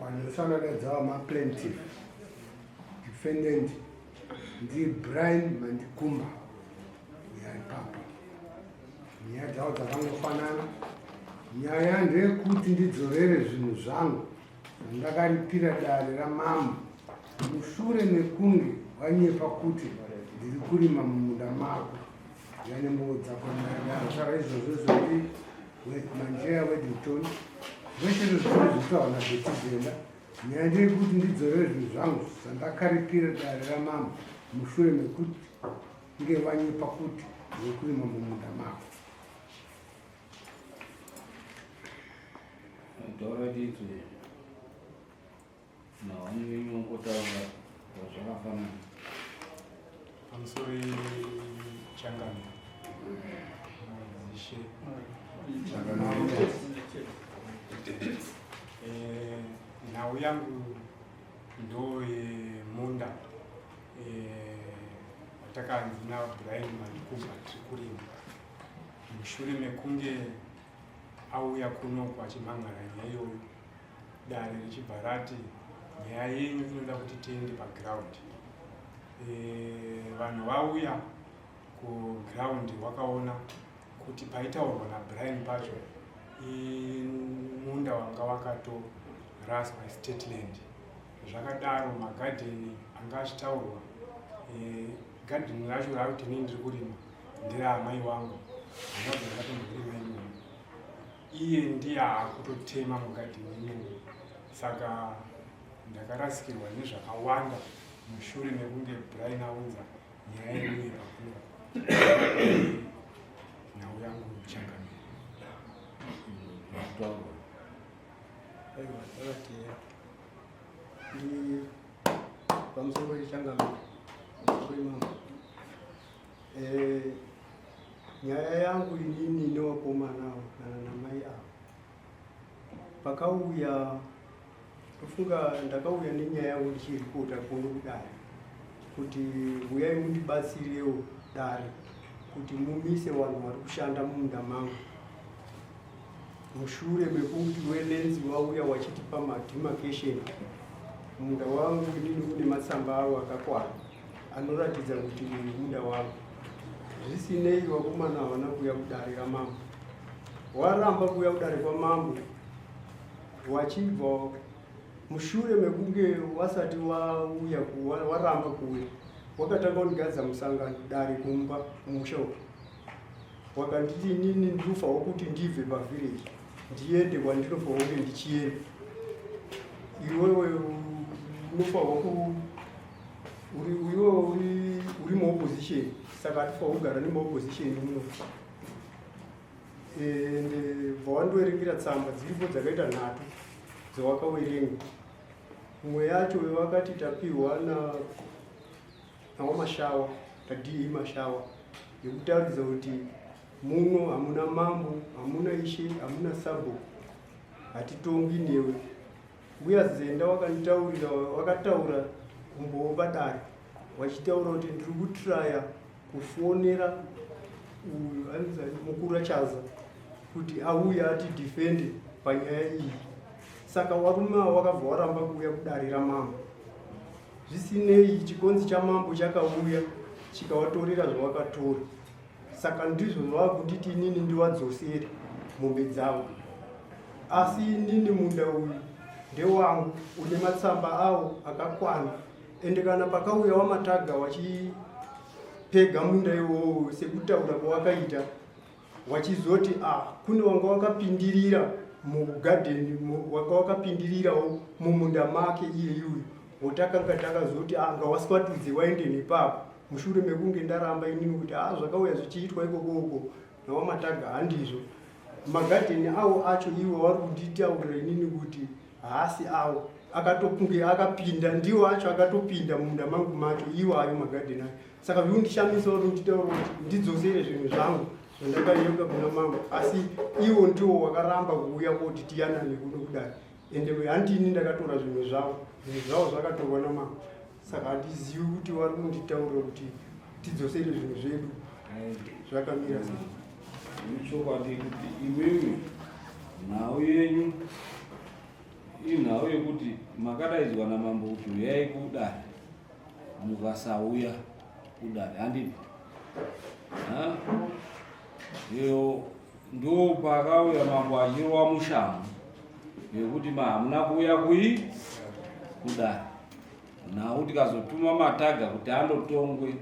Vanhu maplaintiff, defendant ndi Brian Mandikumba uya ipapa. Nyaya dzavo dzakangofanana. Nyaya ndeyekuti ndidzorere zvinhu zvangu zvandakaripira dare ramambo mushure mekunge wanyepa kuti ndiri kurima mumunda mako. Yanembowo dzako nyaya saka izvozvo zvoti Manjeya Weddington zveshe zviri zvitaurwa naBetizenda. Nyaya ndeyekuti ndidzorere zvinhu zvangu zvandakaripira dare ramambo mushure mekuti nge vanyepa kuti ndiri kurima mumunda mako. Taura titswe. Naoni wenyu wangotaura zvakafanana. Pamusoro changamire. Madzishe. Eh, nhau yangu ndo yemunda eh, watakanzi naBrian Mandikumba tiri kurima mushure mekunge auya kunoku achimhan'ara nyaya iyoyo, dare richibva rati nyaya yenyu inoda kuti tiende paground. Vanhu vauya kuground wakaona kuti paitaurwa naBrian pacho munda wanga wakatoraswa, state land. Zvakadaro, magadheni anga achitaurwa, gadheni racho rakuti inini ndiri kurima nderaamai wangu, handabva ndakatomborima imomo. Iye ndiye aakutotema mugadheni imomo, saka ndakarasikirwa nezvakawanda mushure mekunge Brian aunza nyaya yedu yepakura. Nhau yangu, changamire. Aiwa, zvakati ndi pamusoro yechangamire, pamusoro imambo. Nyaya yangu inini nevakomana avo kana namai avo, pakauya, tofunga ndakauya nenyaya yangu ndichiripota kuno kudare kuti uyai mundibatsirewo dare kuti mumise vanhu vari kushanda mumunda mangu, mushure mekuti welands wauya wachitipa mademarcation. Munda wangu inini une matsamba awo akakwana anoratidza kuti uyu munda wangu. Zvisinei, vakomana havana kuuya kudare ramambo, waramba kuuya kudare kwamambo. Wachibva mushure mekunge wasati wauya, waramba kuuya, wakatanga kundigadza musangano dare kumba kumusha uku. Wakanditi inini ndinofanwa kuti ndibve pavillage ndiende kwandinofanwa kunge ndichienda. Iwewe unofanwa ku uri iwewe uri muopposition, saka hatifanwa kugara nemaopposition muno. Ende bva wandoerengera tsamba dziripo dzakaita nhatu dzawakawerenga. Imwe yacho wakati tapiwa na nawamashawa tadii Mashawa, yekutaridza kuti muno hamuna mambo, hamuna ishe, hamuna sabhuku, hatitongi newe. Mbuya Zenda wakanditaurira, wakataura kumbowo padare wachitaura kuti ndiri kutraya kufonera uyu anzi Mukura Chaza kuti auye atidefende panyaya iyi. Saka warume avo wakabva waramba kuuya kudare ramambo. Zvisinei, chikonzi chamambo chakauya chikavatorera zvavakatora. Saka ndizvo zvava kunditi inini ndivadzosere mombe dzavo, asi inini munda uyu ndewangu, une matsamba awo akakwana. Ende kana pakauya wamataga wachipega munda iwowo sekutaura kwawakaita, wachizoti ah, kune wanga wakapindirira mugadheni, wanga wakapindirirawo mumunda make iyeyuyu, wotakanga takazoti ah, ngawaswatudze waende nepapo, mushure mekunge ndaramba inini kuti ah, zvakauya zvichiitwa ikokoko nawamataga handizvo. Magadheni awo acho iwo wari kunditaurira inini kuti haasi awo, akatokunge akapinda ndiwo acho akatopinda mumunda mangu macho iwo ayo magadheni ayo. Saka zvinondishamisa uri kunditaura kuti ndidzosere zvinhu zvangu zvandakayeuka kuna mambo, asi iwo ndiwo wakaramba kuuya koti tiyanane kuno kudai. Ende handini ndakatora zvinhu zvavo, zvinhu zvavo zvakatorwa namambo. Saka handizivi kuti vari kunditaurira kuti tidzosere zvinhu zvedu zvakamira sei. Ichokwadi kuti imimi nhau yenyu. Inhau yekuti makadaidzwa namambo kuti huyai kudare mukasauya kudare handiti? Iyo ndo pakauya mambo achirova mushamu yekuti hamuna kuuya kui kudare. Nhau tikazotuma mataga kuti andotongwe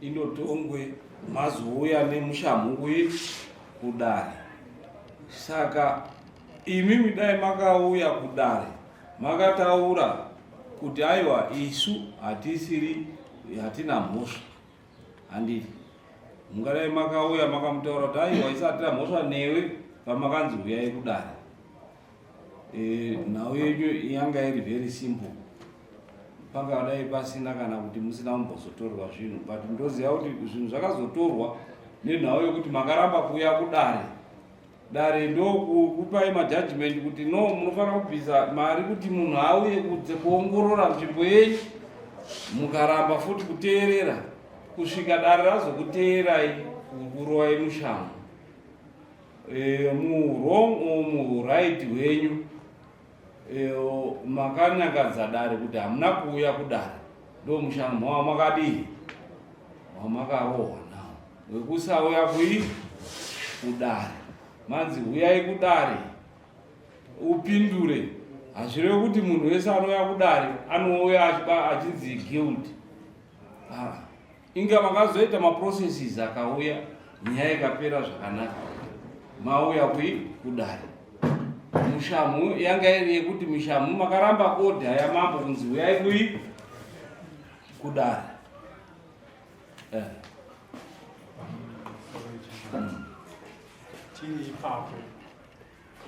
indotongwe mazouya nemushamhu kui kudare. Saka imimi dai makauya kudare makataura kuti aiwa isu hatisiri hatina mhosva handiti mungadai makauya makamutaura kuti aiwa isu hatina mhosva newe pamakanzi huyai kudare. E, nhau yenyu yanga iri very simple pangadai pasina kana kuti musina kumbozotorwa zvinhu but ndoziva kuti zvinhu zvakazotorwa nenhau yekuti makaramba kuuya kudare dare ndokupai majudgment kuti no munofanira kubvisa mari kuti munhu auye kudze kuongorora nzvimbo yenyu mukaramba futi kuteerera kusvika dare razokuteerai kurovai mushango e, muwrong or muright hwenyu e, makanyangadza dare kuti hamuna kuuya kudare ndo mushango wamakadii wamakarohwa nawo wekusauya kui kudare manzi huyai kudare upindure hazvirevi kuti munhu wese anouya kudare anouya achinzi guilt ah. Inga makazoita maprocesses akauya nyaya ikapera zvakanaka mauya kui kudare mushamhu yanga iri yekuti mishamhu makaramba kodha yamambo kunzi uyai kui kudare eh. Tiri ipapo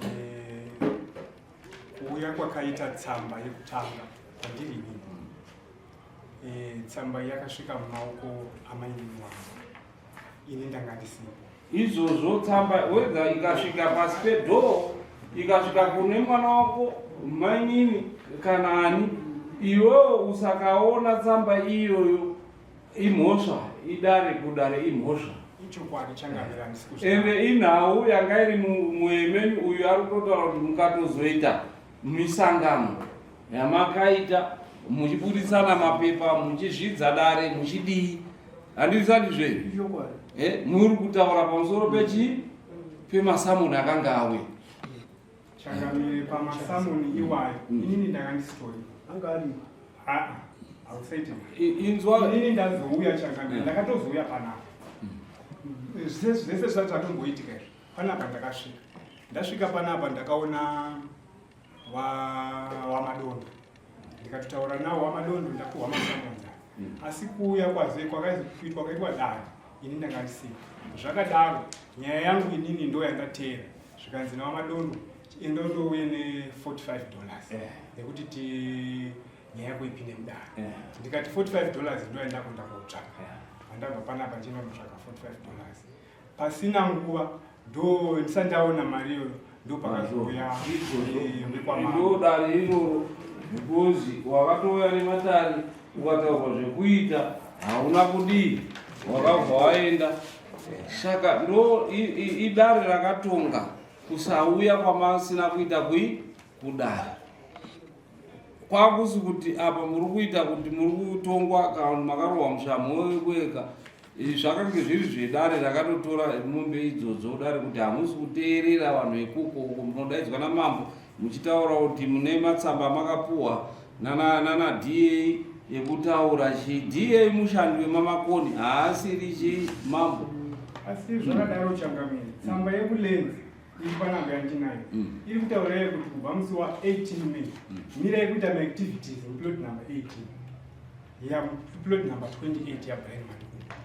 eh, kuuya kwakaita tsamba yekutanga kwandiri inini E, tsamba yakasvika mumaoko amainini wangu ini ndanga ndisipo. Izvozvo tsamba wega ikasvika pasi pedhoo ikasvika kune mwana wako mainini kana ani iwewo usakaona tsamba iyoyo imhosva idare kudare imhosva ichokwadi changamira ende inhau yanga iri muyemenyu uyu ari kutotaura kuti mukatozoita misangano yamakaita muchiburitsana mapepa muchizvidza dare muchidii handisandizve eh, muri kutaura pamusoro pechi pemasamoni akanga auya changamire pamasamoni iwayo mm. inini ndanga ndisitori anga ari hausaiti inzwa inini ndazouya changamire mm. ndakatozouya panapa mm. zvese zvisati zvatomboitika izvi panapa ndakasvika ndasvika panapa ndakaona wamadondo ndikatotaura nawo wamadondo ndakuhwa masamonza mm. asi kuuya kwaze kwakaitwa kwakaitwa dare ini ndanga ndisipo zvakadaro nyaya yangu inini ndo yandateera zvikanzi nawamadondo enda undouye ne 45 dollars eh. nekuti ti nyaya yako ipinde mudare eh. ndikati 45 dollars ndo yandakunda kotsvaka eh. andabva panapa ndichienda kunotsvaka 45 dollars pasina nguva ndo ndisati ndaona mari iyoyo ndo pakazouya ndo dare iroro because wakatouya nematare ukataurwa zvekuita hauna kudii wakabva waenda saka ndo idare rakatonga kusauya kwamasina kuita kui kudare kwakusi kuti apa muri kuita kuti muri kutongwa kana kuti makarohwa mushamhu weka Izvi zvakange zviri zvedare rakatotora mombe idzodzo dare kuti hamusi kuteerera vanhu vekuko uko munodaidzwa namambo muchitaura kuti mune matsamba amakapuhwa nana nana DA ekutaura chi DA mushandi wemamakoni haasiri chi mambo. Asi zvakadaro changamire, tsamba yekulenzi iri panamba yandinayo mm. iri kutaura iye kuti kubva musi wa 18 May mm. mirai kuita maactivities muplot number 18 ya plot number 28 yaBrian Mandikumba.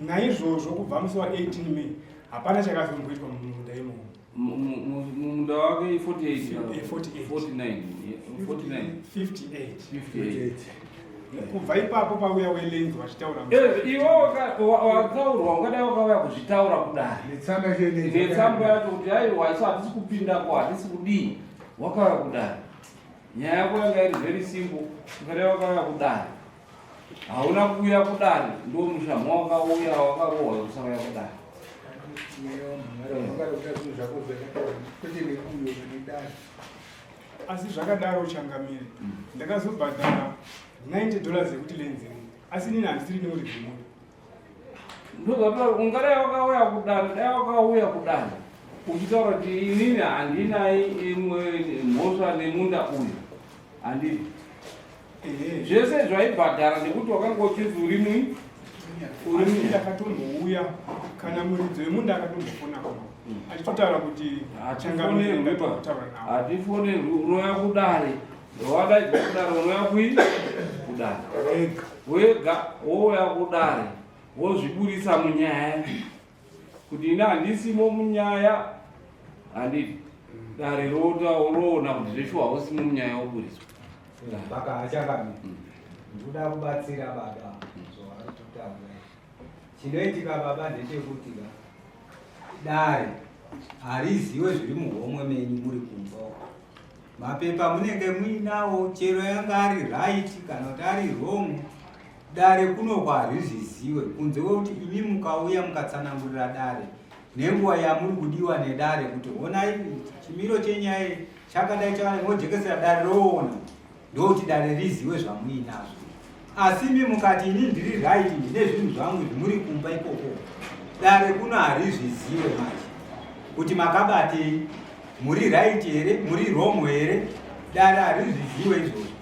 Naizvozvo kubva musi wa 18 May hapana chakazomboitwa mumunda imomo. Mumunda wake 48 49 49 58 58 kubva ipapo pauya welenzi vachitaura eh, iwe wataurwa ungadai wakauya kuzvitaura kudai netsamba yacho kuti aiwa isu hatisi kupindako hatisi kudii wakauya kudai Nyaya yako yanga iri very simple, ukadai wakauya kudare. Hauna kuuya kudare, ndo mushamhu wakauya wakarohwa kusauya kudare. Asi zvakadaro changamire, ndakazobhadhara 90 dollars yekuti lenzi asi inini handisiri nemuridzi wemoto. Ndozvataura ungadai wakauya kudare, dai wakauya kudare uchitaura kuti inini handina imwe mhosva nemunda uyu, handidi zvese zvaibhadhara nekuti wakanga uchinzi uri mui uri ndakatombouya kana muridzi wemunda akatombofona kuno achitotaura kuti hatifonerwi unouya kudare wadaidzwa kudare unouya kui kudare wega wouya kudare wozviburitsa munyaya kuti ini handisimo munyaya handiti dare roona kuti zveshuwa hausimo munyaya woburitswa. Baka hachakami ndikuda kubatsira baba zvavari kutaura. Chinoitika baba ndechekuti ka dare hariziwe zviri muhomwe menyu muri kumba uko. Mapepa munenge muinawo chero yanga ari right kana kuti ari wrong, dare kunoko harizviziwe kunze kwekuti imi mukauya mukatsanangurira dare nenguva yamuri kudiwa nedare kuti honai chimiro chenyaya iyi chakadai chakadai, mojekesera dare roona, ndokuti dare riziwe zvamuinazvo. Asi imi mukati ini ndiri right, ndine zvinhu zvangu zvimuri kumba ikoko, dare kuno harizviziwe manje kuti makabatei, muri right here, muri wrong here, dare harizviziwe izvozvo.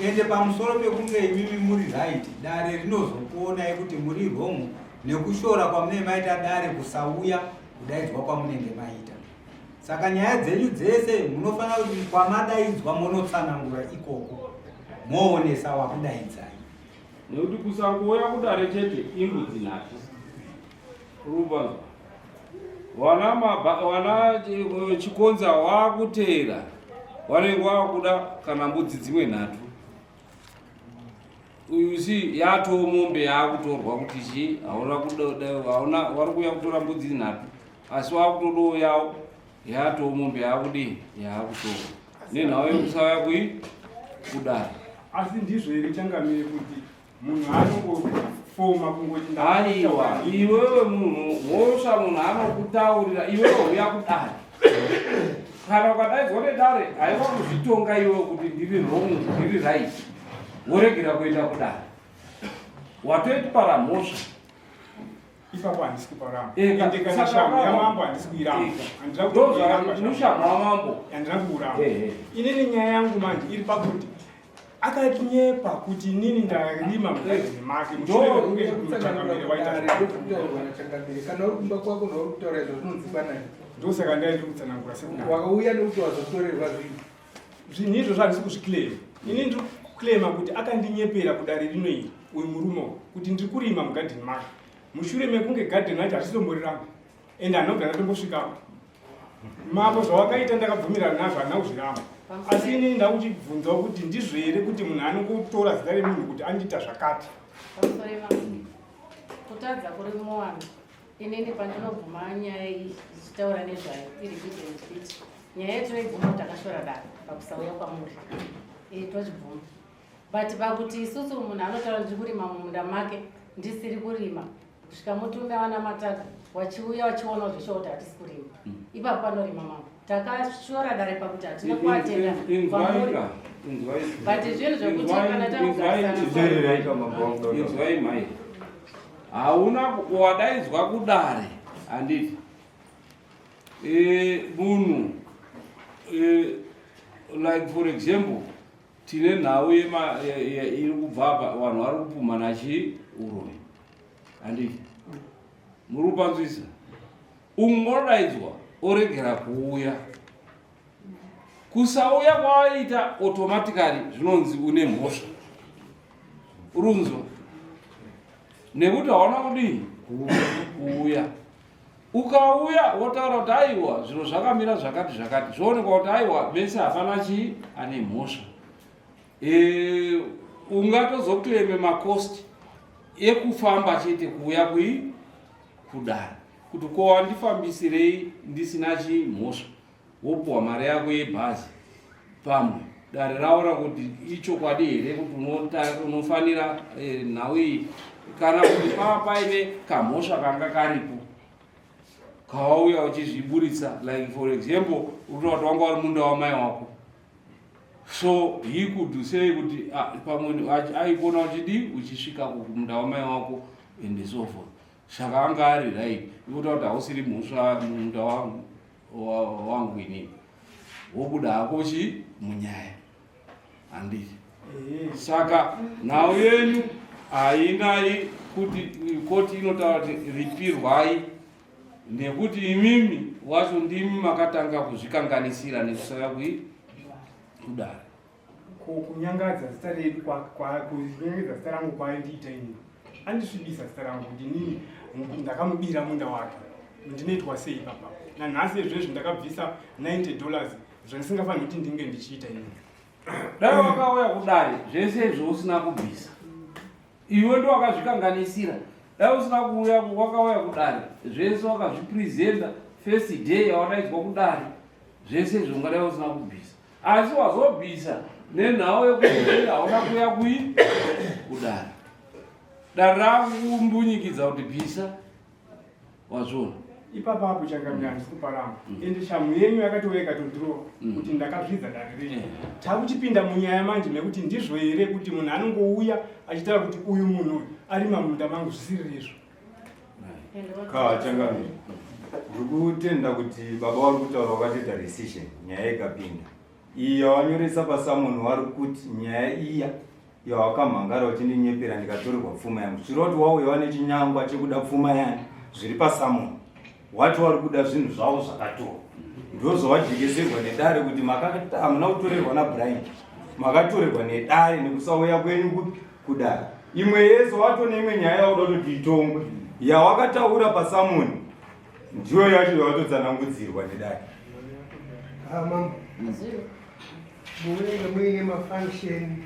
Ende pamusoro pekunge imimi muri right, dare rinozokuonai kuti muri wrong nekushora kwamunenge maita dare kusauya kudaidzwa kwamunenge maita. Saka nyaya dzenyu dzese munofanira kuti kwamadaidzwa monotsanangura ikoko, moonesa wakudaidzai. Nekuti kusangouya kudare chete imbudzi nhatu. Rubanzwa. Wana wana chikonza wakuteera wanenge wakuda kana mbudzi dzimwe nhatu. You see, yatoo mombe yaakutorwa kuti chii, hauna kuda, hauna, wari kuuya kutora mbudzi nhatu asi wakutodawo yawo, yatoo mombe yaakudii, yaakutorwa nenhau yekusauya kui kudare. Asi ndizvo here changamire kuti munhu anongofoma kungoti Aiwa, iwewe munhu mhosva, munhu anokutaurira iwewe uya kudare. Kana ukadaidzwa nedare, haiwa kuzvitonga iwewe kuti ndiri wrong, ndiri right, woregera kuenda kudare, watoitipara mhosva. Ipapo handisi kuparamba. Ende kana shamhu yamambo handisi kuiramba. Handina kuiramba shamhu yamambo, handina kuuramba. Inini nyaya yangu manje iri pakuti akanyepa kuti inini ndarima mugadheni make mushure mekunge changamire waita kutaurwa nachangamire. Kana uri kumba kwako nauri kutaura izvo zvinonzikwa naye. Ndosaka ndai ndiri kutsanangura sekudaro. Wakauya nekuti wazotorerwa zvinhu. Zvinhu izvo zvandisi kuzviclaima ini, ndiri kuclaima kuti akandinyepera kudare rino iri uyu murume uyu kuti ndiri kurima mugadheni make mushure mekunge gadheni racho harisitombori rangu ende handinobva ndatombosvikapo. Mambo, zvawakaita ndakabvumirana nazvo, handina kuzviramba, asi inini ndakuchibvunzawo kuti ndizvo here kuti munhu anongotora zita remunhu kuti andiita zvakati? Pamusoro yemambo, kutadza kuri muwanhu. Inini pandinobvuma nyaya iyi ichitaura nezvayo iri good and fit, nyaya yetinoibvuma kuti takashora dare pakusauya kwamuri, tochibvuma, but pakuti isusu munhu anotaura ndiri kurima mumunda make ndisiri kurima, kusvika mutume vana mataka wachiuya wachiona zveshuwa kuti hatisi kurima ipapo panorima mambo, takashora dare pakuti hatina kuatenda kwamuri, but zvinhu zvekuti kana takugarisana. Inzwai mai, hauna wadaidzwa kudare, handiti? Munhu like for example, tine nhau iri kubva apa, vanhu vari kupumhana chii, uroyi, handiti? Muri kupanzwisa? Umwe unodaidzwa oregera kuuya. Kusauya kwaaita automatically zvinonzi une mhosva, runzwa, nekuti hauna kudii, kuuya. Ukauya wotaura kuti aiwa, zviro zvakamira zvakati zvakati, zvoonekwa kuti aiwa, mese hapana chii ane mhosva. Ungatozoclaime macost ekufamba chete kuuya kui kudare kuti ko wandifambisirei ndisina chimhosva, wopuwa mari yako yebhazi. Pamwe dare raona kuti ichokwadi here kuti unofanira nhau iyi, kana kuti pava paine kamhosva kanga karipo kawauya uchizviburitsa. Like for example, unotaura kuti wanga uri munda wamai wako. So he could say kuti ah, pamwe aikuona uchidii uchisvika kumunda wamai wako and so forth. Saka anga ari right ikuta kuti hausiri mhosva munda wangu inini, wobuda hako chi munyaya handiti? Saka nhau yenyu hainai kuti koti inotaura kuti ripirwai nekuti imimi wacho ndimi makatanga kuzvikanganisira nekusaya kui kudare. Kunyangadza zita redu, kunyangadza zita rangu kwaindiita inini, andisvibisa zita rangu kuti inini ndakamubira munda wake. Ndinoitwa sei papa? Nanhasi izvezvi ndakabvisa 90 dollars zvandisingafaniri kuti ndinge ndichiita inini. Dai wakauya kudare zvese izvo usina kubvisa, iwe ndo wakazvikanganisira. Dai usina kuuya, wakauya kudare zvese wakazvipresenta first day yawadaidzwa kudare, zvese izvo ungadai usina kubvisa, asi wazobvisa nenhau yekuti hauna kuuya kui kudare. Dare rakumbunyikidza kuti bvisa, wazviona ipapo apo changamira handisi kuparamba. Ende shamhu yenyu yakatouya ikatondiro kuti ndakazvidza dare renyu. Takuchipinda munyaya manje mekuti ndizvo here kuti munhu anongouya achitaura kuti uyu munhu uyu arima munda mangu zvisiri izvo? Ka changamira, ndiri kutenda kuti baba vari kutaura wakatoita rescission, nyaya ikapinda iyi yawanyoresa pasamoni. Wari kuti nyaya iya yawakamhangara uchindinyepera ndikatorerwa pfuma yangu, zvireva kuti wauya wane chinyangwa chekuda pfuma yani zviri pasamoni. Wati wari kuda zvinhu zvavo zvakatorwa, ndo zvawajekeserwa nedare kuti hamuna kutorerwa naBrian, makatorerwa nedare nekusauya kwenyu kupi kudare. Imwe yese watone imwe nyaya yauda kutoti itongwe yawakataura pasamoni ndiyo yacho yawatotsanangudzirwa nedare. Mambo, munenge muine mafunction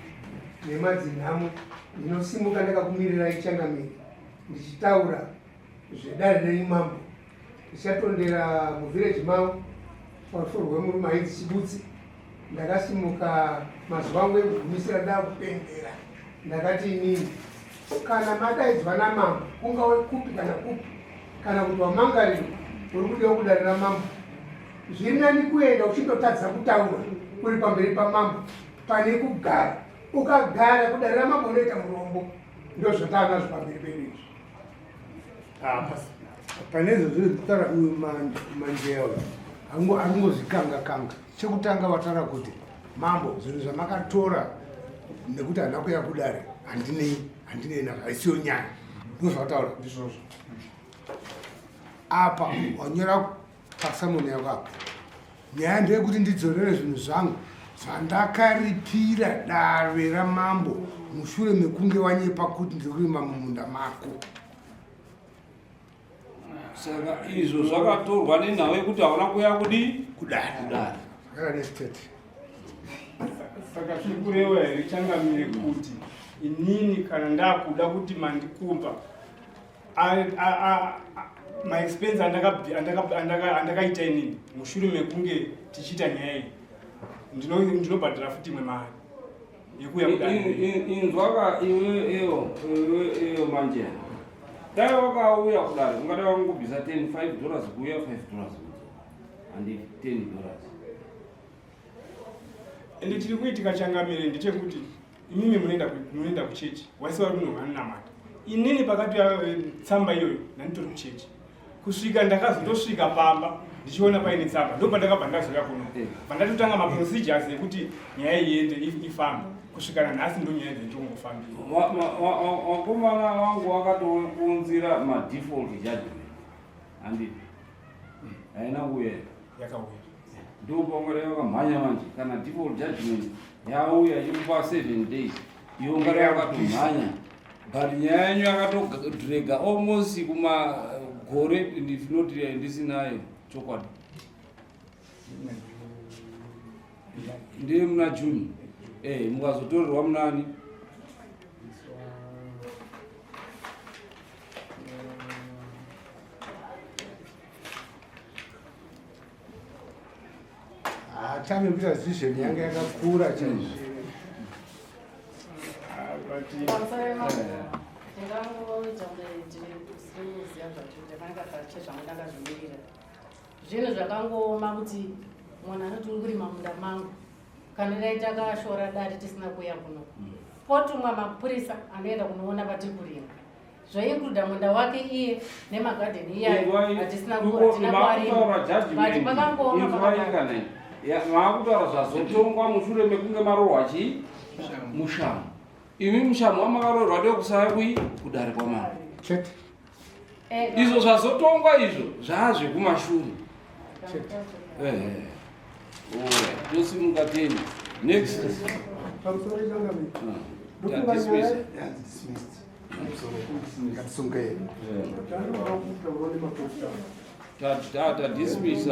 nemadzinhamo, ndinosimuka ndakakumirirai changamire ndichitaura zvedare renyu mambo. Ndichatondera muvhireji mavo parufu rwemurume ainzi Chibutsi. Ndakasimuka mazuva angu ekugumisira ndakupembera, ndakati inini kana madaidzwa namambo kungawe kupi kana kupi, kana kuti wamangariro uri kudiwa kudare ramambo, zviri nani kuenda uchindotadza kutaura uri pamberi pamambo pane kugara. Ukagara kudare ramambo unoita murombo. Ndozvataanazvo pamberi pedu izvi. Pane izvo zviri uyu manjeya uyu arikungozvikanga kanga. Chekutanga vataura kuti mambo zvinhu zvamakatora nekuti handina kuya kudare handinei handinei nazvo, haisiyo nyaya. Ndozvavataura ndizvozvo. Apa wanyora pasamoni yako apa, nyaya ndeyekuti ndidzorere zvinhu zvangu zvandakaripira dare ramambo mushure mekunge wanyepa kuti ndiri kurima mumunda mako. Saka izvo zvakatorwa nenhau yekuti hauna kuya kudii kudare. Kudare. Zvakadestate. Saka zviri kureva here changamire kuti inini kana ndakuda kuti mandikumba maexpense andakaita inini mushure mekunge tichiita nyaya iyi, ndinobhadhara futi imwe mari yekuuya kudare? Inzwaka iwe iyo, iwe iyo manje, dai wakauya kudare ungadai wangobvisa 10 5 dollars kuuya, 5 dollars kudzoka, handi 10 dollars? Ende chiri kuitika changamire ndechekuti imimi munoenda kuchechi, waisi vari kuno vanonamata. Inini pakati tsamba iyoyo ndanditori kuchechi kusvika ndakazondosvika pamba ndichiona paine tsamba, ndo pandakabva ndazouya kuno, pandatotanga maprocedures ekuti nyaya iende ifambe kusvika nanhasi, ndo nyaya dzanditongofambira. Wakomana wangu wakatokunzira madefault judgment, handiti? Haina kuuya? Yakauya. Ndopaungadai wakamhanya manje. Kana default judgment yauya ichikupa 7 days, iwe ungadai wakatomhanya, but nyaya yenyu yakatodrega almost kumagore, if not ndisinayo chokwadi ndiye muna June, mukazotorerwa munani? Tame kuita decision yanga yakakura chaizvo. Tingangoita kunge tiri kuziva zvatiri panenge pachezvangu ndakazvimirira. Zvinhu zvakangooma kuti munhu anoti uri kurima munda mangu. Kana dai takashora dare tisina kuuya kuno. Potumwa mapurisa anoenda kunoona patiri kurima. Zvoincluda munda wake iye nemagadheni iyayo hatisina hatina kuarima. But pakangooma pakadaro. Maakutaura zvazotongwa mushure mekunge marohwa chii? Mushamu. Imi mushamu wamakaroorwa ndokusaya kui kudare kwamambo. Chete. Eh, Izvo zvazotongwa izvo zvaazvekumashure. Ehe. Alright, tosimuka teni. Next. Pamusoro changamire. Ta dismiss. Ngatisungeni. Tanoda kutaura nemaposita. Ta ta ta dismiss.